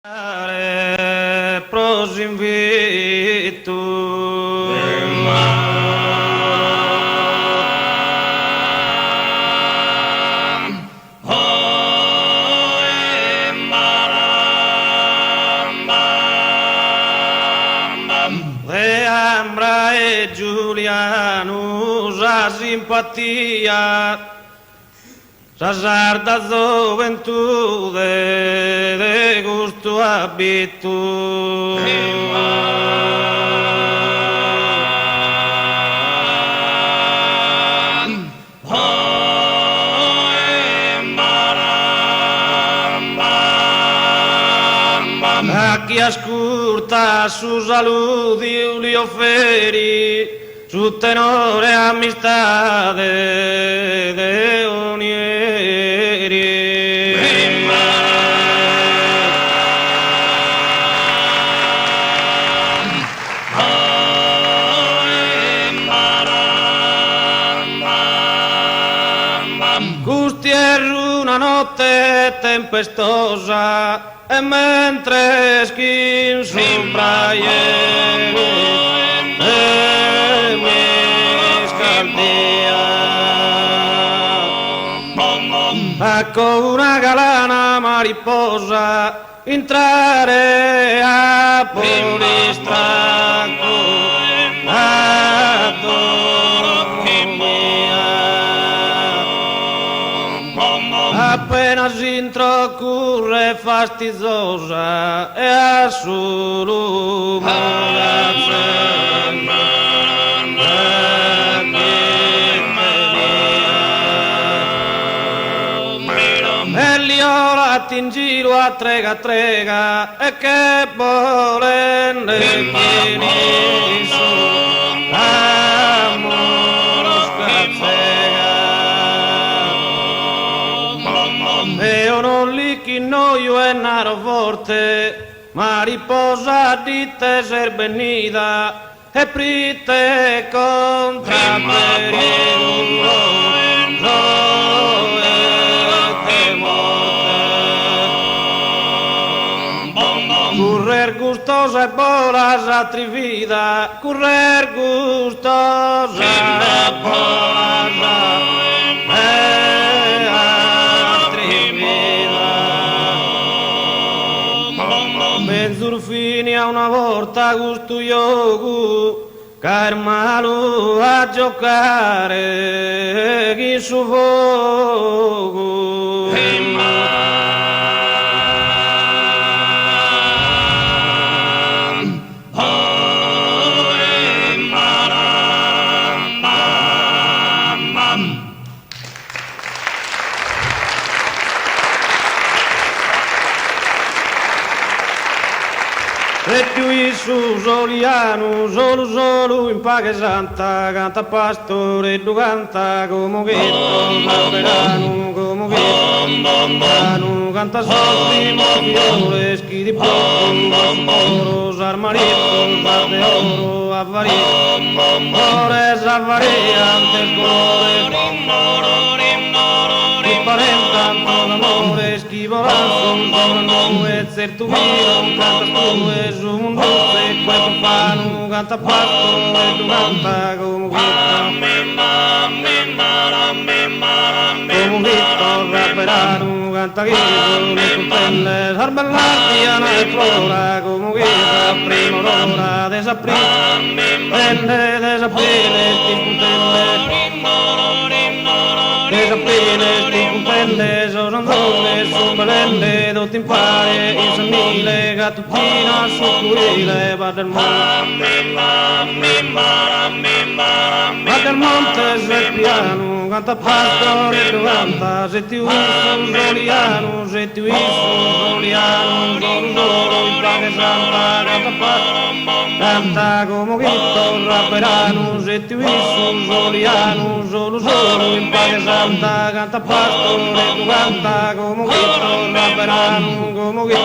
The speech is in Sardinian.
Pro s'invitu. De Ambra e Giulianu sa simpatia. Sa sarda zoventude de custu abitu. A chi ascurtat su saludu li oferit Su tenore amistade de Onieri. Cust'ierru una notte tempestosa E mentres ch'in su brajeri m'iscaldia Acco una galana mariposa intrare a pol'istraccu a domo mia. Apenas intro curret fastizosa e a su lume E li 'olat in giru a trega trega e che bolende chin issu a musca tzega. Eo non l'ich'innoio e naro forte, Mariposa a ite ses bennida E prite contra perigulos e morte Currer gustosa e bolas atrivida Currer gustosa e bolas atrivida Menzus fini a una borta custu giogu ca est malu a giocare chin su fogu. Sètiu in su solianu, solu solu in paghe santa, canta pastoreddu canta, como chito est beranu, como chito est beranu, canta sos primos fiores chi ti porto a su coro, sas mariposas de oro a varios colores, a variantes colores, chi paren tantos amores chi bolan sun subra nue, zertu chi non cantas tue, su mundu tzecu e profanu, canta pastoreddu canta como chito, como chi torrat beranu, canta chi sun iscultende sas bellas Diana e Flora, como chi sa prima aurora de s'aprile de s'aprile est ispuntende de s'aprile est ispuntende sos anzones sun bolende totu impare in s'annile ca tutina a su cuile baddes Baddes montes e pianu canta pastoreddu canta sètiu in su solianu sètiu in su solianu solu solu in paghe santa canta canta como chi torrat beranu sètiu in su solianu solu solu in paghe santa canta pastoreddu canta como chi torrat beranu como chi.